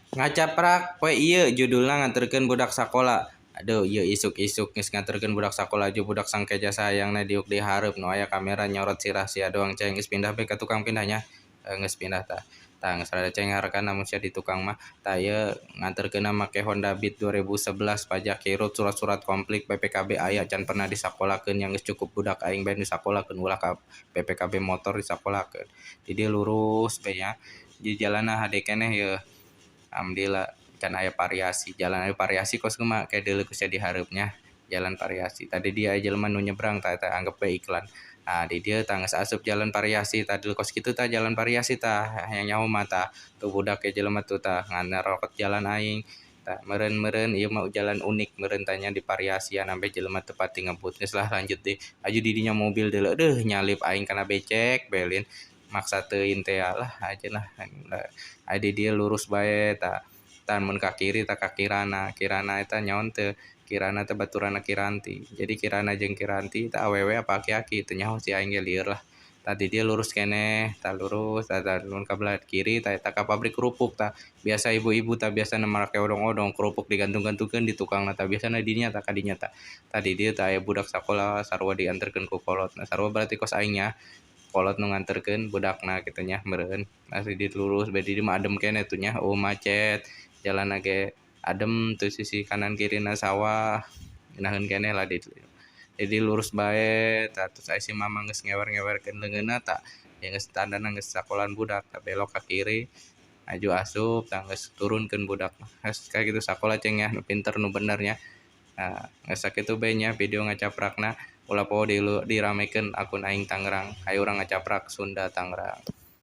Ngacaprak poe ieu judulna nganterkeun budak sakola. Aduh ieu isuk-isuk geus nganterkeun budak sakola aju budak sangkeja sayangna diuk di hareup nu aya kamera nyorot sirah sia doang ceng geus pindah bae ka tukang pindahnya. Geus pindah tah. Tah geus rada cengar kan lamun sia di tukang mah. Tah ieu nganterkeunna make Honda Beat 2011 pajak hirup surat-surat komplit BPKB aya can pernah disakolakeun yang geus cukup budak aing bae disakolakeun ulah ka BPKB motor disakolakeun. Di dieu lurus bae nya. Di jalanna hade keneh yeuh. Alhamdulillah can aya variasi, jalan aya variasi kos kumaha ke deuleu ku sia di hareupnya. Jalan variasi. Tadi dia aya jelema nu nyebrang tah eta anggap we iklan. Nah di dieu tah geus asup jalan variasi tah deuleu kos kitu tah jalan variasi tah hayang nyaho mah tah. Tuh budak ge jelema tuh tah ngan nyarokot jalan aing. Tah meureun-meureun ieu mah jalan unik meureun tah nya divariasian sampe jelema teu pati ngebut. Geus lah lanjut deui. Aju di dinya mobil deuleu deuh nyalip aing kana becek bae lin. Maksa teuing teh lah aja lah. Aya di dieu lurus bae tah. Tah mun ka kiri tah ka Kirana. Kirana eta nyaon teu? Kirana teh baturanna Kiranti. Jadi Kirana jeung Kiranti teh awewe apa aki-aki teu nyaho si aing ge lieur lah. Tah di dieu lurus keneh, tah lurus tah mun ka belah kiri tah eta ka pabrik kerupuk tah. Biasa ibu-ibu tah biasana make odong-odong kerupuk digantung-gantungkeun di tukangna tah biasana di dinya tah ka dinya tah. Tah di dieu tah aya budak sakola sarua dianterkeun ku kolotna. Sarua berarti kos aing nya. Kolot nu nganterkeun budakna kitu nya meureun. Masih di lurus bae di dieu mah adem keneh tuh nya, eueuh macet. Jalanna ge adem tuh sisi kanan kirina sawah. Ngeunaheun keneh lah di dieu. Jadi lurus bae tah terus aya si mamang geus ngewer-ngewerkeun leungeunna tah. Ya geus tandana geus sakolaan budak tah belok ka kiri aju asup tah geus turunkeun budak. Geus kaya kitu sakola ceng nya nu pinter nu bener nya. Nah geus sakitu bae nya video ngacaprakna. Ulah poho diramekeun akun aing Tangerang. Hayu urang ngacaprak Sunda Tangerang.